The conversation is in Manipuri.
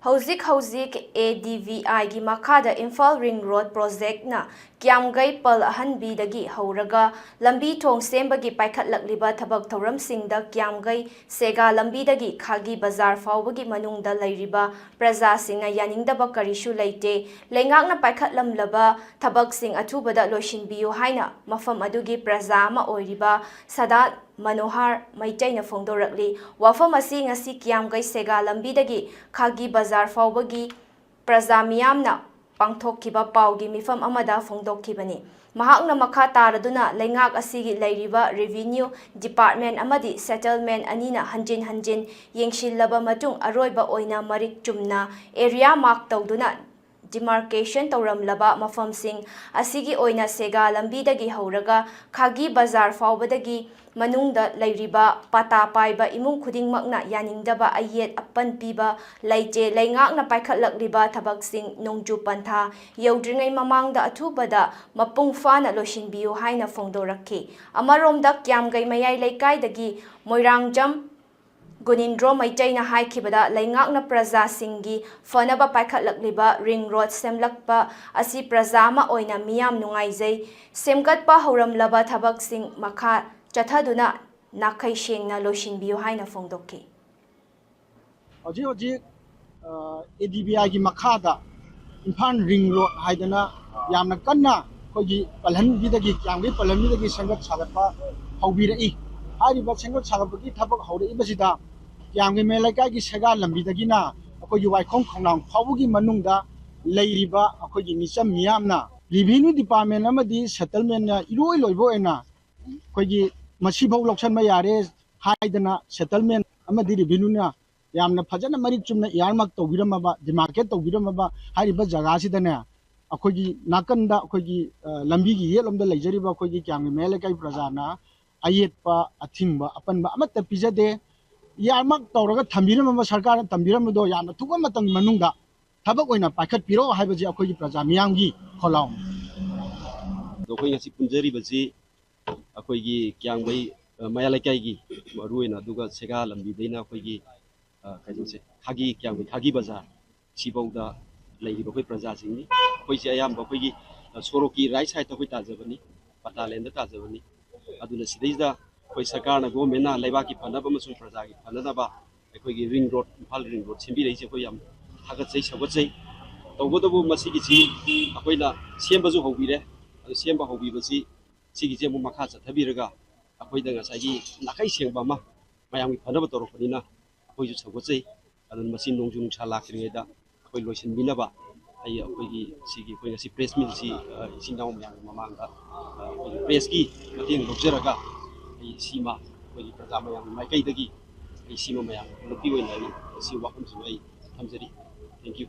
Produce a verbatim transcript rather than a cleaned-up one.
ꯍꯧꯖꯤꯛ ꯍꯧꯖꯤꯛ ꯑꯦ ꯗꯤ ꯚꯤ ꯑꯥꯏꯒꯤ ꯃꯈꯥꯗ ꯏꯝꯐꯥꯜ ꯔꯤꯡ ꯔꯣꯗ ꯄ꯭ꯔꯣꯖꯦꯛꯅ ꯀꯤꯌꯥꯝꯒꯩ ꯄꯜ ꯑꯍꯟꯕꯤꯗꯒꯤ ꯍꯧꯔꯒ ꯂꯝꯕꯤ ꯊꯣꯡ ꯁꯦꯝꯕꯒꯤ ꯄꯥꯏꯈꯠꯂꯛꯂꯤꯕ ꯊꯕꯛ ꯊꯧꯔꯝꯁꯤꯡꯗ ꯀꯤꯌꯥꯝꯒꯩ ꯁꯦꯒꯥ ꯂꯝꯕꯤꯗꯒꯤ ꯈꯥꯒꯤ ꯕꯖꯥꯔ ꯐꯥꯎꯕꯒꯤ ꯃꯅꯨꯡꯗ ꯂꯩꯔꯤꯕ ꯄ꯭ꯔꯖꯥꯁꯤꯡꯅ ꯌꯥꯅꯤꯡꯗꯕ ꯀꯔꯤꯁꯨ ꯂꯩꯇꯦ꯫ ꯂꯩꯉꯥꯛꯅ ꯄꯥꯏꯈꯠꯂꯝꯂꯕ ꯊꯕꯛꯁꯤꯡ ꯑꯊꯨꯕꯗ ꯂꯣꯏꯁꯤꯟꯕꯤꯌꯨ ꯍꯥꯏꯅ ꯃꯐꯝ ꯑꯗꯨꯒꯤ ꯄ꯭ꯔꯖꯥ ꯑꯃ ꯑꯣꯏꯔꯤꯕ ꯁꯗꯥꯠ ꯃꯅꯣꯍꯥꯔ ꯃꯩꯇꯩꯅ ꯐꯣꯡꯗꯣꯔꯛꯂꯤ꯫ ꯋꯥꯐꯝ ꯑꯁꯤ ꯉꯁꯤ ꯀꯤꯌꯥꯝꯒꯩ ꯁꯦꯒꯥ ꯂꯝꯕꯤꯗꯒꯤ ꯈꯥꯒꯤ ꯕꯖꯥꯔ ꯐꯥꯎꯕꯒꯤ ꯄ꯭ꯔꯖꯥ ꯃꯤꯌꯥꯝꯅ ꯄꯥꯡꯊꯣꯛꯈꯤꯕ ꯄꯥꯎꯒꯤ ꯃꯤꯐꯝ ꯑꯃꯗ ꯐꯣꯡꯗꯣꯛꯈꯤꯕꯅꯤ꯫ ꯃꯍꯥꯛꯅ ꯃꯈꯥ ꯇꯥꯔꯗꯨꯅ ꯂꯩꯉꯥꯛ ꯑꯁꯤꯒꯤ ꯂꯩꯔꯤꯕ ꯔꯦꯚꯤꯅ꯭ꯌꯨ ꯗꯤꯄꯥꯔꯠꯃꯦꯟ ꯑꯃꯗꯤ ꯁꯦꯇꯜꯃꯦꯟ ꯑꯅꯤꯅ ꯍꯟꯖꯤꯟ ꯍꯟꯖꯤꯟ ꯌꯦꯡꯁꯤꯜꯂꯕ ꯃꯇꯨꯡ ꯑꯔꯣꯏꯕ ꯑꯣꯏꯅ ꯃꯔꯤꯛ ꯆꯨꯝꯅ ꯑꯦꯔꯤꯌꯥ ꯃꯥꯔꯛ ꯇꯧꯗꯨꯅ ꯗꯤꯃꯥꯔꯀꯦꯁꯟ ꯇꯧꯔꯝꯂꯕ ꯃꯐꯝꯁꯤꯡ ꯑꯁꯤꯒꯤ ꯑꯣꯏꯅ ꯁꯦꯒꯥ ꯂꯝꯕꯤꯗꯒꯤ ꯍꯧꯔꯒ ꯈꯥꯒꯤ ꯕꯖꯥꯔ ꯐꯥꯎꯕꯗꯒꯤ ꯃꯅꯨꯡꯗ ꯂꯩꯔꯤꯕ ꯄꯥꯇꯥ ꯄꯥꯏꯕ ꯏꯃꯨꯡ ꯈꯨꯗꯤꯡꯃꯛꯅ ꯌꯥꯅꯤꯡꯗꯕ ꯑꯌꯦꯠ ꯑꯄꯟ ꯄꯤꯕ ꯂꯩꯇꯦ꯫ ꯂꯩꯉꯥꯛꯅ ꯄꯥꯏꯈꯠꯂꯛꯂꯤꯕ ꯊꯕꯛꯁꯤꯡ ꯅꯣꯡꯖꯨ ꯄꯟꯊꯥ ꯌꯧꯗ꯭ꯔꯤꯉꯩ ꯃꯃꯥꯡꯗ ꯑꯊꯨꯕꯗ ꯃꯄꯨꯡ ꯐꯥꯅ ꯂꯣꯏꯁꯤꯟꯕꯤꯌꯨ ꯍꯥꯏꯅ ꯐꯣꯡꯗꯣꯔꯛꯈꯤ꯫ ꯑꯃꯔꯣꯝꯗ ꯀ꯭ꯌꯥꯝꯒꯩ ꯃꯌꯥꯏ ꯂꯩꯀꯥꯏꯗꯒꯤ ꯃꯣꯏꯔꯥꯡꯖꯝ ꯒꯨꯅꯤꯟꯗ꯭ꯔꯣ ꯃꯩꯇꯩꯅ ꯍꯥꯏꯈꯤꯕꯗ, ꯂꯩꯉꯥꯛꯅ ꯄ꯭ꯔꯖꯥꯁꯤꯡꯒꯤ ꯐꯅꯕ ꯄꯥꯏꯈꯠꯂꯛꯂꯤꯕ ꯔꯤꯡ ꯔꯣꯗ ꯁꯦꯝꯂꯛꯄ ꯑꯁꯤ ꯄ꯭ꯔꯖꯥ ꯑꯃ ꯑꯣꯏꯅ ꯃꯤꯌꯥꯝ ꯅꯨꯡꯉꯥꯏꯖꯩ꯫ ꯁꯦꯝꯒꯠꯄ ꯍꯧꯔꯝꯂꯕ ꯊꯕꯛꯁꯤꯡ ꯃꯈꯥ ꯆꯠꯊꯗꯨꯅ ꯅꯥꯈꯩ ꯁꯦꯡꯅ ꯂꯣꯏꯁꯤꯟꯕꯤꯌꯨ ꯍꯥꯏꯅ ꯐꯣꯡꯗꯣꯛꯈꯤ꯫ ꯍꯧꯖꯤꯛ ꯍꯧꯖꯤꯛ ꯑꯦ ꯗꯤ ꯕꯤ ꯑꯥꯏꯒꯤ ꯃꯈꯥꯗ ꯏꯝꯐꯥꯜ ꯔꯤꯡ ꯔꯣꯗ ꯍꯥꯏꯗꯅ ꯌꯥꯝꯅ ꯀꯟꯅ ꯑꯩꯈꯣꯏꯒꯤ ꯄꯜꯍꯟꯕꯤꯗꯒꯤ, ꯀ꯭ꯌꯥꯝꯒꯩ ꯄꯜꯍꯟꯕꯤꯗꯒꯤ ꯁꯦꯝꯒꯠ ꯁꯥꯒꯠꯄ ꯍꯧꯕꯤꯔꯛꯏ꯫ ꯍꯥꯏꯔꯤꯕ ꯁꯦꯝꯒꯠ ꯁꯥꯒꯠꯄꯒꯤ ꯊꯕꯛ ꯍꯧꯔꯛꯏꯕꯁꯤꯗ ꯀ꯭ꯌꯥꯝꯒꯩ ꯃꯌꯥꯏ ꯂꯩꯀꯥꯏꯒꯤ ꯁꯦꯒꯥ ꯂꯝꯕꯤꯗꯒꯤꯅ ꯑꯩꯈꯣꯏꯒꯤ ꯋꯥꯏꯈꯣꯡ ꯈꯣꯡꯅꯥꯡ ꯐꯥꯎꯕꯒꯤ ꯃꯅꯨꯡꯗ ꯂꯩꯔꯤꯕ ꯑꯩꯈꯣꯏꯒꯤ ꯃꯤꯆꯝ ꯃꯤꯌꯥꯝꯅ ꯔꯦꯚꯤꯅ꯭ꯌꯨ ꯗꯤꯄꯥꯔꯠꯃꯦꯟ ꯑꯃꯗꯤ ꯁꯦꯇꯜꯃꯦꯟꯅ ꯏꯔꯣꯏ ꯂꯣꯏꯕ ꯑꯣꯏꯅ ꯑꯩꯈꯣꯏꯒꯤ ꯃꯁꯤꯐꯥꯎ ꯂꯧꯁꯟꯕ ꯌꯥꯔꯦ ꯍꯥꯏꯗꯅ ꯁꯦꯇꯜꯃꯦꯟ ꯑꯃꯗꯤ ꯔꯦꯚꯤꯅ꯭ꯌꯨꯅ ꯌꯥꯝꯅ ꯐꯖꯅ ꯃꯔꯤꯛ ꯆꯨꯝꯅ ꯏꯌꯥꯔꯃꯥꯔꯛ ꯇꯧꯕꯤꯔꯝꯃꯕ, ꯗꯤꯃꯥꯔꯀꯦꯠ ꯇꯧꯕꯤꯔꯝꯃꯕ ꯍꯥꯏꯔꯤꯕ ꯖꯒꯥꯁꯤꯗꯅꯦ, ꯑꯩꯈꯣꯏꯒꯤ ꯅꯥꯀꯟꯗ ꯑꯩꯈꯣꯏꯒꯤ, ꯑ, ꯂꯝꯕꯤꯒꯤ ꯌꯦꯠꯂꯣꯝꯗ ꯂꯩꯖꯔꯤꯕ ꯑꯩꯈꯣꯏꯒꯤ ꯀ꯭ꯌꯥꯝꯒꯩ ꯃꯌꯥꯏ ꯂꯩꯀꯥꯏ ꯄ꯭ꯔꯖꯥꯅ ꯑꯌꯦꯠꯄ, ꯑꯊꯤꯡꯕ, ꯑꯄꯟꯕ ꯑꯃꯠꯇ ꯄꯤꯖꯗꯦ꯫ ꯏꯌꯥꯔꯃꯥꯔꯛ ꯇꯧꯔꯒ ꯊꯝꯕꯤꯔꯝꯃꯕ, ꯁꯔꯀꯥꯔꯅ ꯊꯝꯕꯤꯔꯝꯕꯗꯣ ꯌꯥꯝꯅ ꯊꯨꯕ ꯃꯇꯝꯒꯤ ꯃꯅꯨꯡꯗ ꯊꯕꯛ ꯑꯣꯏꯅ ꯄꯥꯏꯈꯠꯄꯤꯔꯣ ꯍꯥꯏꯕꯁꯤ ꯑꯩꯈꯣꯏꯒꯤ ꯄ꯭ꯔꯖꯥ ꯃꯤꯌꯥꯝꯒꯤ ꯈꯣꯜꯂꯥꯎꯅꯤ꯫ ꯑꯗꯣ ꯑꯩꯈꯣꯏ ꯉꯁꯤ ꯄꯨꯟꯖꯔꯤꯕꯁꯤ ꯑꯩꯈꯣꯏꯒꯤ ꯀ꯭ꯌꯥꯝꯒꯩ, ꯑ, ꯃꯌꯥ ꯂꯩꯀꯥꯏꯒꯤ ꯃꯔꯨꯑꯣꯏꯅ, ꯑꯗꯨꯒ ꯁꯦꯒꯥ ꯂꯝꯕꯤꯗꯩꯅ ꯑꯩꯈꯣꯏꯒꯤ, ꯑ, ꯀꯩꯅꯣꯁꯦ, ꯈꯥꯒꯤ, ꯀ꯭ꯌꯥꯝꯒꯩ ꯈꯥꯒꯤ ꯕꯖꯥꯔ, ꯁꯤꯐꯥꯎꯗ ꯂꯩꯔꯤꯕ ꯑꯩꯈꯣꯏ ꯄ꯭ꯔꯖꯥꯁꯤꯡꯅꯤ꯫ ꯑꯩꯈꯣꯏꯁꯦ ꯑꯌꯥꯝꯕ ꯑꯩꯈꯣꯏꯒꯤ ꯁꯣꯔꯣꯛꯀꯤ ꯔꯥꯏꯠ ꯁꯥꯏꯠꯇ ꯑꯩꯈꯣꯏ ꯇꯥꯖꯕꯅꯤ, ꯄꯇꯥꯂꯦꯟꯗ ꯇꯥꯖꯕꯅꯤ꯫ ꯑꯗꯨꯅ ꯁꯤꯗꯩꯁꯤꯗ ꯑꯩꯈꯣꯏ ꯁꯔꯀꯥꯔꯅ, ꯒꯣꯔꯃꯦꯟꯅ ꯂꯩꯕꯥꯛꯀꯤ ꯐꯅꯕ ꯑꯃꯁꯨꯡ ꯄ꯭ꯔꯖꯥꯒꯤ ꯐꯅꯅꯕ ꯑꯩꯈꯣꯏꯒꯤ ring road, Imphal ring road ꯁꯦꯝꯕꯤꯔꯛꯏꯁꯦ ꯑꯩꯈꯣꯏ ꯌꯥꯝ ꯊꯥꯒꯠꯆꯩ, ꯁꯧꯒꯠꯆꯩ꯫ ꯇꯧꯕꯇꯕꯨ ꯃꯁꯤꯒꯤꯁꯤ ꯑꯩꯈꯣꯏꯅ ꯁꯦꯝꯕꯁꯨ ꯍꯧꯕꯤꯔꯦ, ꯑꯗꯨ ꯁꯦꯝꯕ ꯍꯧꯕꯤꯕꯁꯤ ꯁꯤꯒꯤꯁꯦ ꯑꯃꯨꯛ ꯃꯈꯥ ꯆꯠꯊꯕꯤꯔꯒ ꯑꯩꯈꯣꯏꯗ ꯉꯁꯥꯏꯒꯤ ꯅꯥꯈꯩ ꯁꯦꯡꯕ ꯑꯃ ꯃꯌꯥꯝꯒꯤ ꯐꯅꯕ ꯇꯧꯔꯛꯄꯅꯤꯅ ꯑꯩꯈꯣꯏꯁꯨ ꯁꯧꯒꯠꯆꯩ꯫ ꯑꯗꯨꯅ ꯃꯁꯤ ꯅꯣꯡꯖꯨ ꯅꯨꯡꯁꯥ ꯂꯥꯛꯇ꯭ꯔꯤꯉꯩꯗ ꯑꯩꯈꯣꯏ ꯂꯣꯏꯁꯤꯟꯕꯤꯅꯕ ꯑꯩ ꯑꯩꯈꯣꯏꯒꯤ ꯁꯤꯒꯤ ꯑꯩꯈꯣꯏ ꯉꯁꯤ ꯄ꯭ꯔꯦꯁ ꯃꯤꯠꯁꯤ, ꯑ, ꯏꯆꯤꯟ ꯏꯅꯥꯎ ꯃꯌꯥꯝꯒꯤ ꯃꯃꯥꯡꯗ, ꯑ, ꯑꯩꯈꯣꯏꯒꯤ ꯄ꯭ꯔꯦꯁꯀꯤ ꯃꯇꯦꯡ ꯂꯧꯖꯔꯒ ꯑꯩ ꯁꯤꯃ ꯑꯩꯈꯣꯏꯒꯤ ꯄ꯭ꯔꯖꯥ ꯃꯌꯥꯝꯒꯤ ꯃꯥꯏꯀꯩꯗꯒꯤ ꯑꯩ ꯁꯤꯃ ꯃꯌꯥꯝ ꯄꯨꯂꯞꯀꯤ ꯑꯣꯏꯅ ꯑꯩ ꯁꯤ ꯋꯥꯐꯝꯁꯤꯃ ꯑꯩ ꯊꯝꯖꯔꯤ꯫ Thank you꯫